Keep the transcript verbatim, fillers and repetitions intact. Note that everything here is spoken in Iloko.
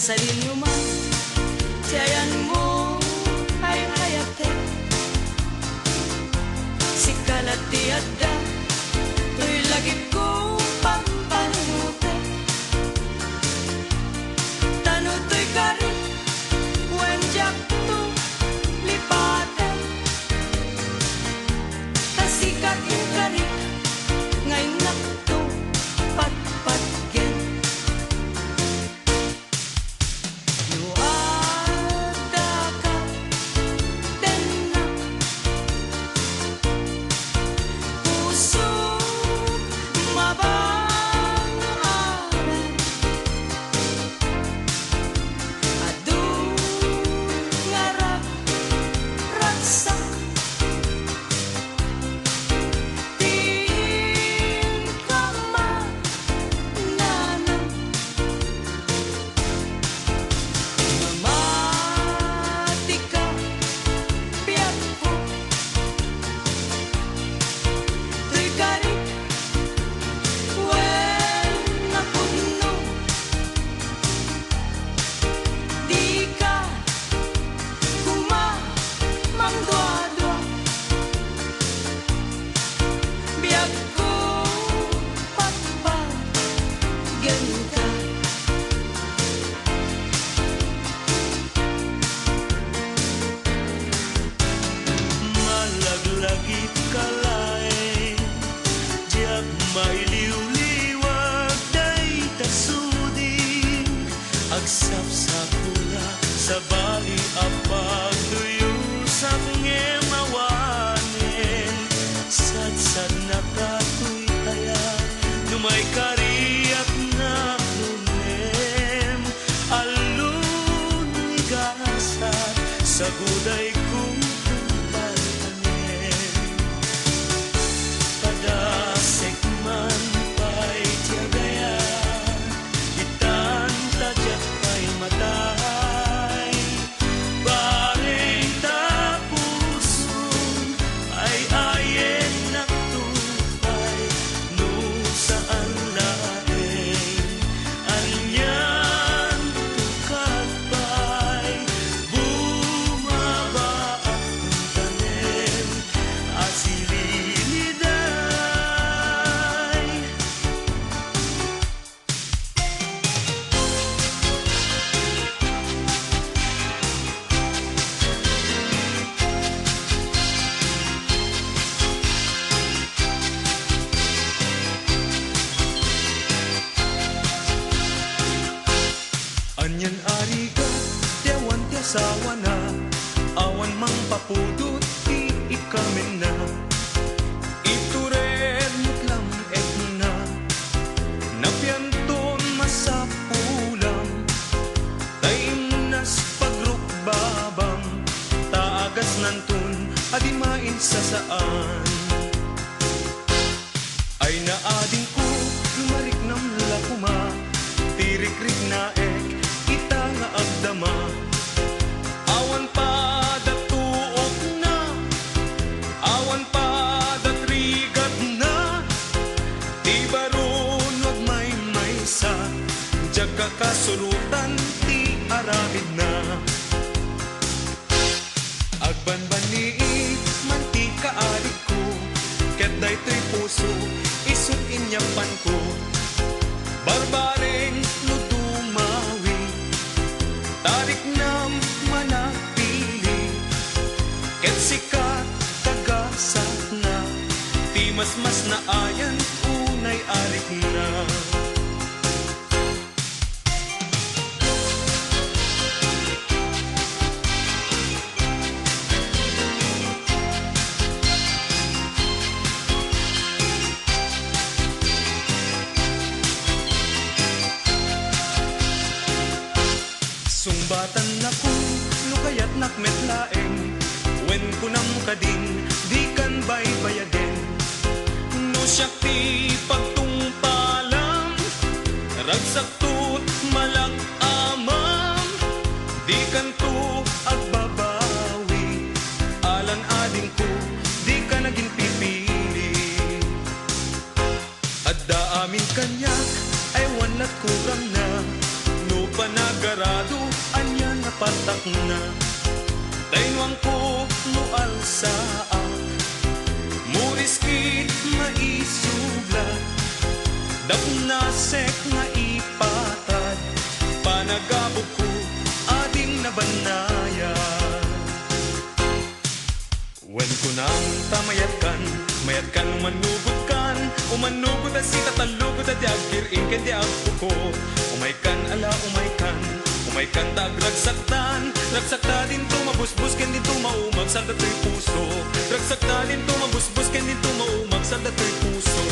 Sadino man ti ayanmo ay ayatek. Sika la ti adda toy lagipko pagpanunotek. Ta no toy karik, wen diakto lipatek. Ta sika ti karik nga innakto patpatgen. No addaka, tennak, pusok, mabangoanan. Adu nga ragragsak ti inka mananam. Mamatika, biagko, toy karik, wen napudno. Dika koma mangduadua. Biagko, patpatgenka. Malaglagipka laeng, diak mailiwliwag dayta suding. Agsapsapulak, sabali a pagduyosak ngem awanen. Sadsannaka toy kayat, no maikariak naknunem. Allon ni gasat, sagudayko pagtanem. Padasek man pay ti agayat, itan ta diak pay matay. Bareng ta puson ay ayennak to pay, no saan laeng anian to kat pay, bumabaak tanem a sililiday. Anian a rigat ti awan ti asawana, awan mangpapudot ti ikamenna. Itured met lam-ekna, napianton masapulam, ta imnas pagrukbabam, ta agasnanton a di mainsasaan. Ay naadingko, lumariknam la koma, ti rikriknaek ita nga agdama. Awan pada tuokna, awan pada rigatna, ti baro no agmaymaysa, diak kakasurotan ti aramidna. Agbanbanniit man ti kaarigko, ket daytoy puso, isut' inyappanko. Barbareng no dumawi, ta riknam managpili, ket sika kagasatna, ti masmasnaayan unay a rikna. Sungbatannako no kayatnak met laeng, wen kunam kadin, dikan baybayagen. No siak ti pagtungpalam, ragsakto't malak-amam, dikanto agbabawi. Alan-adingko, dika nagin pipili. Adda amin kaniak, ay awan lat kurangna, no panagara patakna. Taynuangko no alsaak, muriskit maisublat, dapnasek nga ipatad, panagabukko ading nabannayan. Wen kunam ta mayatkan, mayatkan umannugotkan, umannugod a sita tallugoda ti agkir-ing ken ti agpuko. Umaykan ala, umaykan, umaykan ta agragsaktan, ragsakta dinto mabusbos ken dinto maumag sardatoy puso. Ragsakta dinto mabusbos ken dinto maumag sardatoy puso.